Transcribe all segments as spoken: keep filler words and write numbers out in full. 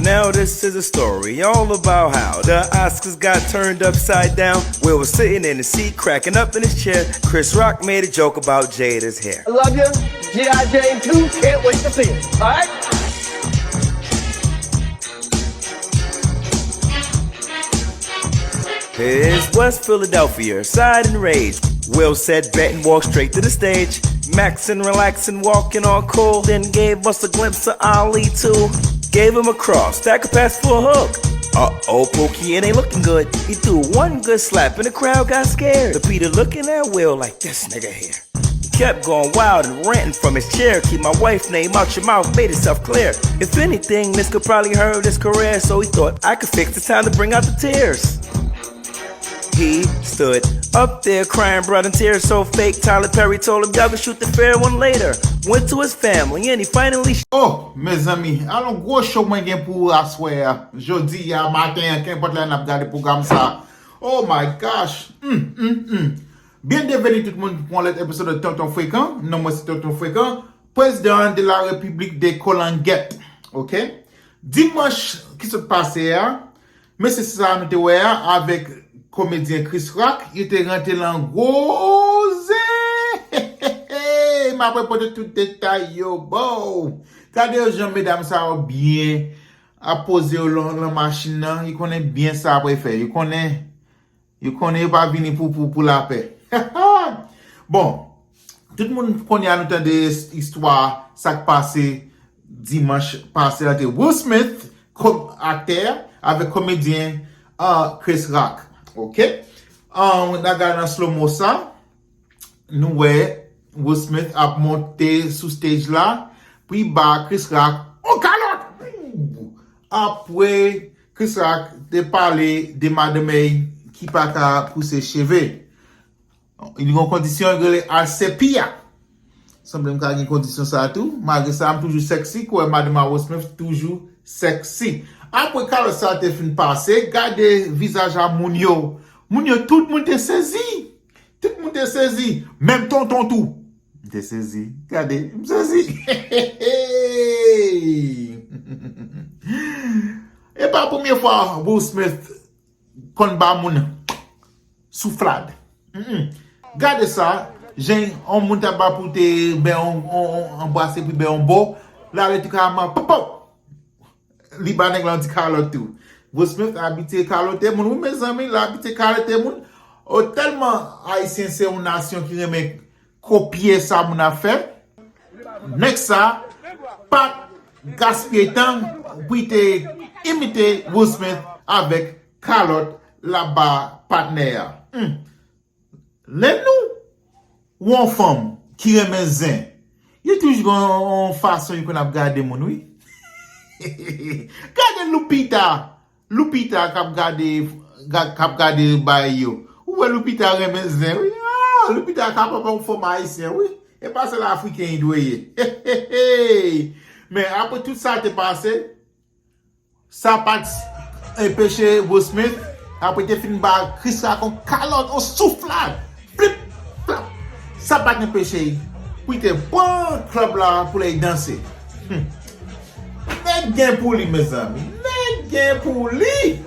Now this is a story all about how the Oscars got turned upside down. Will was sitting in the seat, cracking up in his chair. Chris Rock made a joke about Jada's hair. I love you. G I Jane two, can't wait to see it. All right? Here's West Philadelphia, side enraged. Will said bet and walked straight to the stage. Maxing, relaxing, walking all cool. Then gave us a glimpse of Ali too. Gave him a cross, stack a pass for a hook. Uh oh, Pookie, it ain't looking good. He threw one good slap and the crowd got scared. The Peter looking at Will like, "This nigga here." Kept going wild and ranting from his chair. Keep my wife name out your mouth, made himself clear. If anything, this could probably hurt his career, so he thought I could fix the time to bring out the tears. He stood up there crying, brought in tears so fake. Tyler Perry told him, "Y'all can shoot the fair one later." Went to his family and he finally Oh, mezanmi, alon gwo show mwen gen pou aswè a. Jodi a, maten an, kenpòt lè n ap gade pwogram sa. Oh my gosh. Mm, mm, mm. Byenveni tout moun pou yon lòt episode de Tonton Frekan. Non mwen se Tonton Frekan, prezidan de la Repiblik de Kolangèt. Ok? Dimanch ki sot pase a, mesye sa nou te wè a avèk komedyen Chris Rock, yo te rantre lan gwo zen. M ap repote tout detay yo ba w. Gade yo jan medam sa yo byen ap poze yo lan, lan machin nan. Yo konnen byen sa apre fè. Yo konnen, yo konnen yo pa vini pou, pou, pou lapè. Bon, tout moun konnen a nou tande istwa sa k pase dimanch pase la te Will Smith, kom, aktè, avèk komedyen uh, Chris Rock. Ok? Um, n a gade nan slow mo sa, nou wè Will Smith ap monte sou stage la, pou l ba Chris Rock yon kalòt. Apre, Chris Rock te pale de madanm ki pa ka pouse cheve. Li gen yon kondisyon ki rele alopecia. Sanble m ka gen kondisyon sa tou. Malgre sa, m toujou sexy. Kwè madanm Will Smith toujou sexy. Apre kalòt sa te fin pase, gade vizaj a moun yo. Moun yo, tout moun te sezi. Tout moun te sezi. Menm tonton tou. M te sezi. Gade, m sezi. E pa premye fwa Will Smith konn ba moun souflad. Mm-mm. Gade sa, jan yon moun ta ba pou te bè yon, yon, yon anbrase pou bè yon bo, la le tou ka man pop pop. Li ba nèg la yon ti kalòt tou. Will Smith abitye kalote moun, wi mezanmi, li abitye kalote moun. O tèlman Ayisyen se yon nasyon ki renmen kopye sa moun ap fè. Nèg sa pa t gaspiye tan pou l te imite Will Smith avèk kalòt l ap ba patnè a. Hmm. Lè nou wè yon fanm ki renmen zen, yo toujou gen yon, yon fason yo konn ap gade moun, wi. Gade Lupita. Lupita k ap gade, ga- k ap gade bagay yo. Ou wè Lupita renmen zen, wi. Ah, Lupita kapab yon fanm ayisyen, wi. E pa sèl afriken li dwe ye. Men apre tout sa te pase, sa pa t anpeche Will Smith, apre te fin ba Chris Rock yon kalòt, yon souflad. Flip, flap. Sa pa t anpeche li pou li te pran club la pou l al danse. Hmm. Nèg gen pou li, mezanmi. Nèg gen pou li.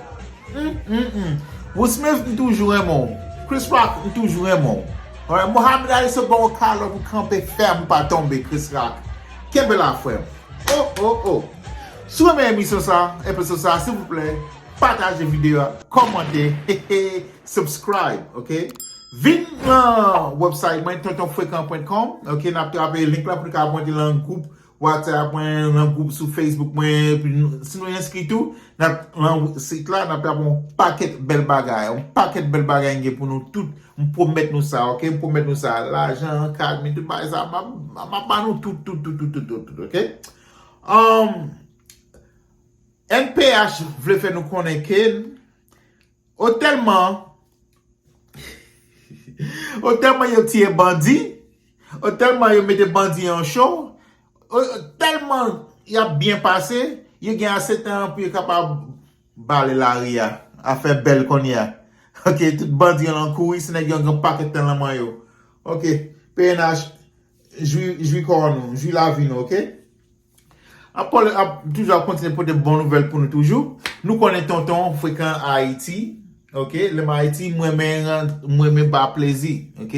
Hmm, hmm, hmm. Will Smith, m toujou renmen w. Chris Rock, m toujou renmen w. Alright, Mohamed Ali se ba w kalòt pou kanpe fèm, pa tonbe, Chris Rock. Kenbe la, frè m. Oh, oh, oh. Si w renmen emisyon sa, episode sa, silvouplè, pataje videyo a, kòmante, subscribe, ok? Vin nan website mwen, tonton frekan pwen kòm, ok? N ap trape link la pou nou ka monte nan gwoup WhatsApp mwen, nan gwoup sou Facebook mwen, epi nou- si nou enskri tou, n ap nan sit la, n ap trape yon pakèt bèl bagay, yon pakèt bèl bagay n gen pou nou tout, m pwomèt nou sa, ok? M pwomèt nou sa, lajan, kad, men tout bagay sa, m ap, m ap ba nou tout, tout, tout, ok? Um, N P H vle fè nou konnen ke o tèlman, o tèlman yo tiye bandi, o tèlman yo mete bandi an cho, o tèlman y ap byen pase, yo gen ase tan pou yo kapab bale lari a, afè bèl kounye a. Ok, tout bandi yo lan kouri, se nèg yo gen pakèt tan lan men yo. Ok, P N H, jwi, jwi kò nou, jwi lavi nou, ok? Ap pale, ap toujou ap kontinye pote bon nouvèl pou nou toujou. Nou konnen Tonton frekan Ayiti. Ok, lè m Ayiti, m renmen, m renmen ba plezi. Ok,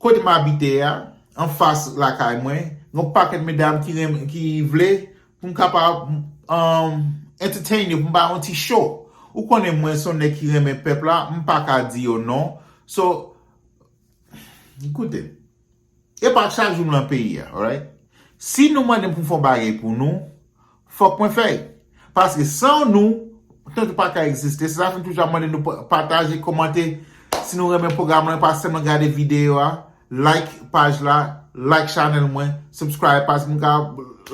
kote m abite a, anfas lakay mwen, yon pakèt medam ki renmen, ki vle pou m kapab, um, entertain yo, pou m ba yon ti show. Ou konnen mwen se yon nèg ki renmen pèp la, m pa ka di yo non. So, koute, e pa chak jou m nan peyi a, alright? Si nou mande m pou m fè yon bagay pou nou, fòk mwen fè l. Paske san nou, Tonton pa ka egziste. Se sa fè m toujou ap mande nou pa-, pataje, kòmante. Si nou renmen pwogram lan, pa sèlman gade videyo a, like paj la, like chanèl mwen, subscribe, paske m ka,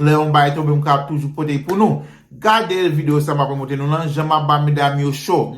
lè yon bagay tonbe, m ka toujou pote pou nou. Gade videyo sa m ap montre nou lan, jan m ap ba medam yo show.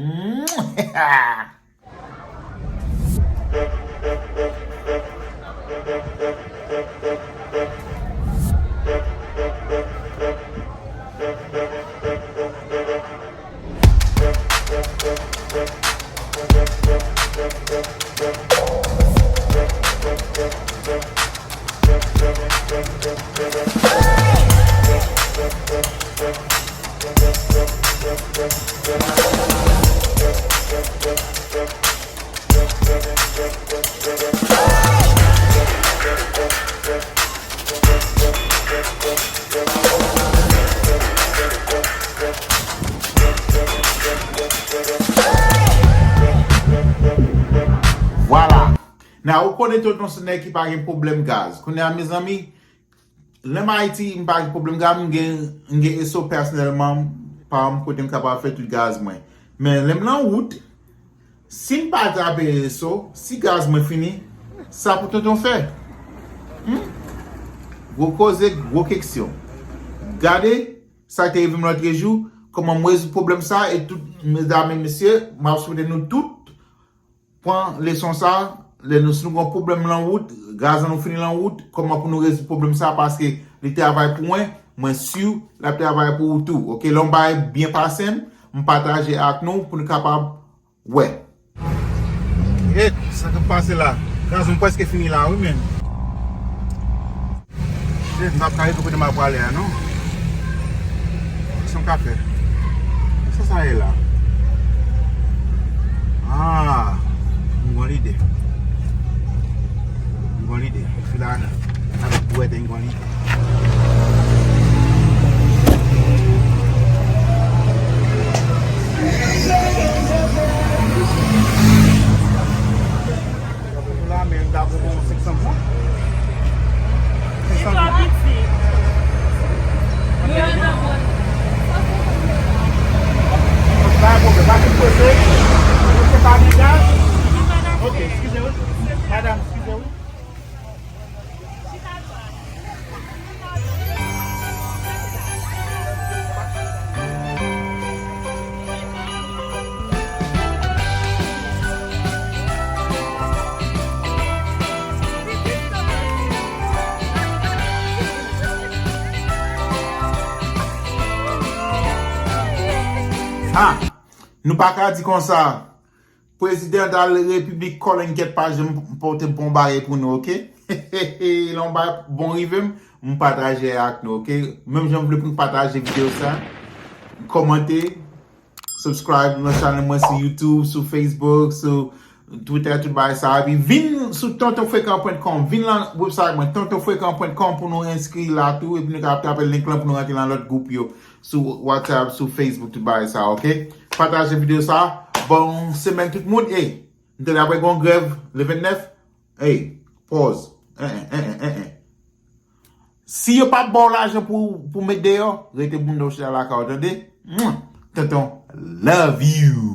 Vwala. Nan, ou konnen Tonton se nèg ki pa gen pwoblèm gaz. Kounye a, mezanmi, lè m Ayiti, m pa gen pwoblèm gaz, m gen, m gen Esso pèsonèlman, pa m kote m kapab fè tout gaz mwen. Men lè m nan wout, si m pa trape Esso, si gaz mwen fini, sa pou Tonton fè? Hmm? Gwo koze, gwo keksyon. Gade sa ki te rive m lòtrejou, kòman m rezoud pwoblèm sa, e tout medam e mesye, m ap swete nou tout pran leson sa, lè nou, si nou gen yon pwoblèm lan wout, gaz lan nou fini lan wout, kòman pou nou rezoud pwoblèm sa, paske li travay pou mwen, mwen si l ap travay pou ou tou. Ok, lè yon bagay byen pase m, m pataje ak nou pou nou kapab wè. Gèt sa k ap pase la. Gaz mwen prèske fini la, wi, men. Shit, m p ap ka rive kote m ap prale a, non. Kisa m ka fè? Kisa sa ye la? Ah, m gon lide. M gon lide. Fila avèk bwèt, m gon lide. Pou la, men m ta pran yon senk san goud. Li twò piti. Nou yo nan bon. Pa gen pwoblèm, pa gen pwoblèm. Ou se pa gen gaz? Ok, eskize wi. Madanm, eskize wi. Ah, nou pa ka di konsa. Prezidan da repiblik Colin Kèt pa janm pote bon bagay pou nou, ok? Lè yon bagay bon rive m, m pataje ak nou, ok? Menm jan m vle pou nou pataje videyo sa, kòmante, subscribe nan chanèl mwen sou YouTube, sou Facebook, sou Twitter, tout bagay sa. Epi vin sou tonton frekan pwen kòm, vin lan website mwen, tonton frekan pwen kòm pou nou enskri la tou, epi nou ka tape link lan pou nou rantre lan lòt gwoup yo. Sou WhatsApp, sou Facebook, tout bagay sa, ok? Pataje videyo sa. Bon semèn tout moun. Ey, m tande apre gon grèv le vennèf. Ey, pòz. En, en, en, en, en, en. Si yo pa ba w lajan pou, pou met deyò, rete bounda w chita lakay ou, tande? Mwen, tonton, love you.